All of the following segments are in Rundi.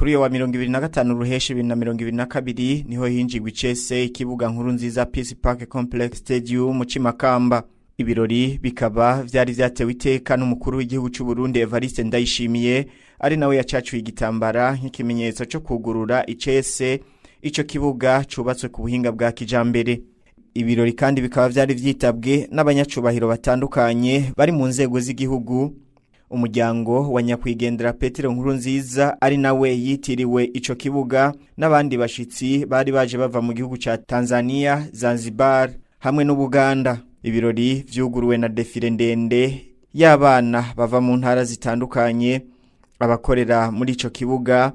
Kuri uyo wa 2025 ruheshe 2022 niho hinjigwa icese ikibuga nkuru nziza Peace Park Complex Stadium mu Cimakamba. Ibirori bikaba vyari vyatewe iteka n'umukuru w'igihugu c'u Burundi Evariste Ndayishimiye, ari nawe yacacuye igitambara nk'ikimenyetso co kugurura icese ico kibuga cubatswe ku buhinga bwa kijambere. Ibirori kandi bikaba vyari vyitabwe n'abanyacubahiro batandukanye bari mu nzego z'igihugu, umuryango wa nyakwigendera Petero Nkurunziza ari nawe yitiriwe ico kibuga, n'abandi bashitsi bari baje bava mu gihugu ca Tanzania, Zanzibar hamwe n'Ubuganda. Ibirori vyuguruwe na defile ndende y'abana bava mu ntara zitandukanye, abakorera muri ico kibuga,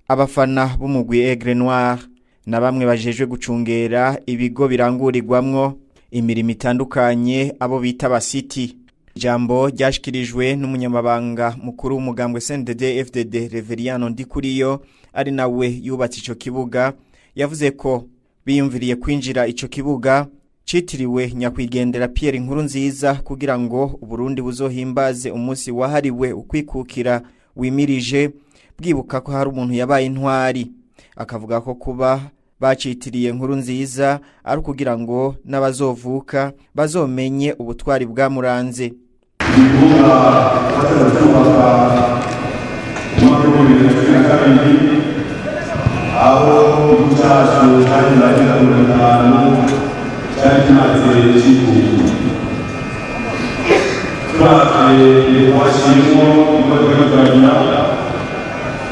abafana b'umugwi Aigle Noir na bamwe bajejwe gucungera ibigo birangurirwamwo imirimo itandukanye, abo bita abasiti. Ijambo ryashikirijwe n'umunyamabanga mukuru w'umugambwe CNDD FDD Reveriano Ndikuriyo, ari nawe yubatse ico kibuga, yavuze ko biyumviriye kwinjira ico kibuga citiriwe nyakwigendera Pierre Nkurunziza kugira ngo Uburundi buzohimbaze umunsi wahariwe ukwikukira wimirije, bwibuka ko hari umuntu yabaye intwari. Akavuga ko kuba bacitiriye Nkurunziza ari ukugira ngo n'abazovuka bazomenye ubutwari bwamuranze. Ibibuga bateza kubaka mu mwaka w'2012, aho igihugu cyacu cyari 50 cyari kimaze cikuye. Turavye twashimwo imodoka, turagira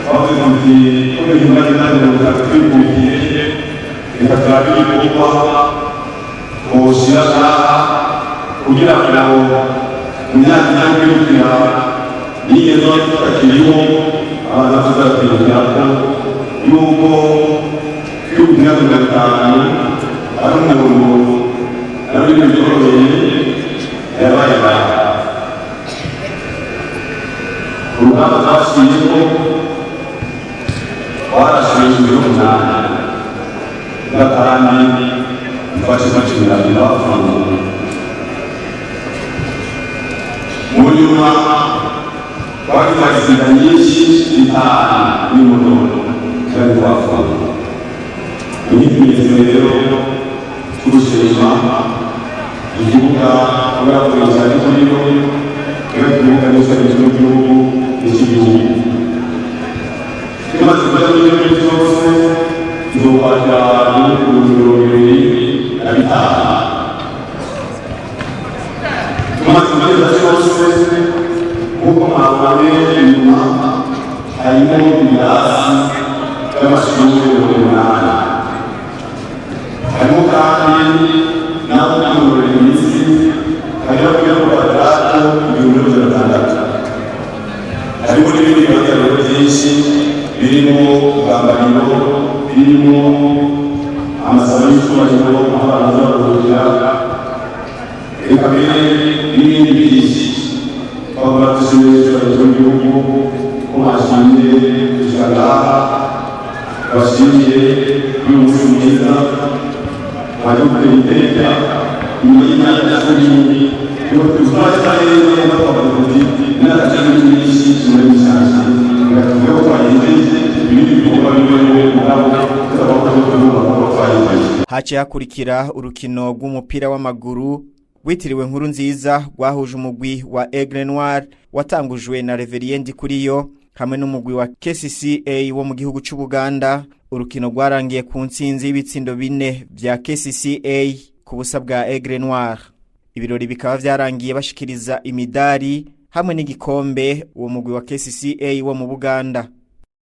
twavuze tuti ko duhimbaza imyaka 30 twikukiye, reka turabe igikorwa twoshira ngaha kugira ngo mu myaka izakurikira nigeze tutakiriho abantu tuzatwibukirako yuko kwibuka imyaka 50 ari umuntu nawe ibintu byoroheye yabaye ngaha. Urugamba twaciyeko twarashoye 8, kandi twace 12 bapfuye. Mu nyuma twagize accident nyinshi, zitanu n'imodoka kandi twapfuye. Ni nk'ikimenyetso rero cy'ugushima ikibuga, kubera ko cyane kuri yo, kubera ikibuga n'ishami cy'igihugu n'icy'igihugu. Tumaze kuja muri ibyo byose, tuzokwakira abantu 25,000. Tumaze kugeza cyose, nk'uko mwabonye inyuma, harimo ibirasi by'amashuri 80, harimo kandi n'aho kwinonora imitsi hagera kuri kwadarato 1600, harimo n'ibindi bibanza rero byinshi birimo ubwambariro, birimo amasaro y'icyubahiro aho abantu baruhukira, reka mbere n'ibindi byinshi. Twagomba dushimire icyubahiro cy'igihugu ko mwashimye gushika ngaha, bashimiye kuri uyu munsi mwiza waje gutera iteka nyuma y'imyaka 10. Twaje neza, twavuga tuti imyaka 10 myinshi muri mishyashya, reka tuvuge ko twayigejeje, ibindi bikorwa bimwe mugabo tutavuga ko tuvuga ko twayigejeje. Haciye hakurikira urukino rw'umupira w'amaguru witiriwe Nkuru Nziza, rwahuje umugwi wa Aigle Noir watangujwe na Reverien Ndikuriyo hamwe n'umugwi wa KCCA wo mu gihugu c'u Buganda. Urukino rwarangiye ku ntsinzi y'ibitsindo 4 vya KCCA ku busa bwa Aigle Noir. Ibirori bikaba vyarangiye bashikiriza imidari hamwe n'igikombe uwo mugwi wa KCCA wo mu Buganda.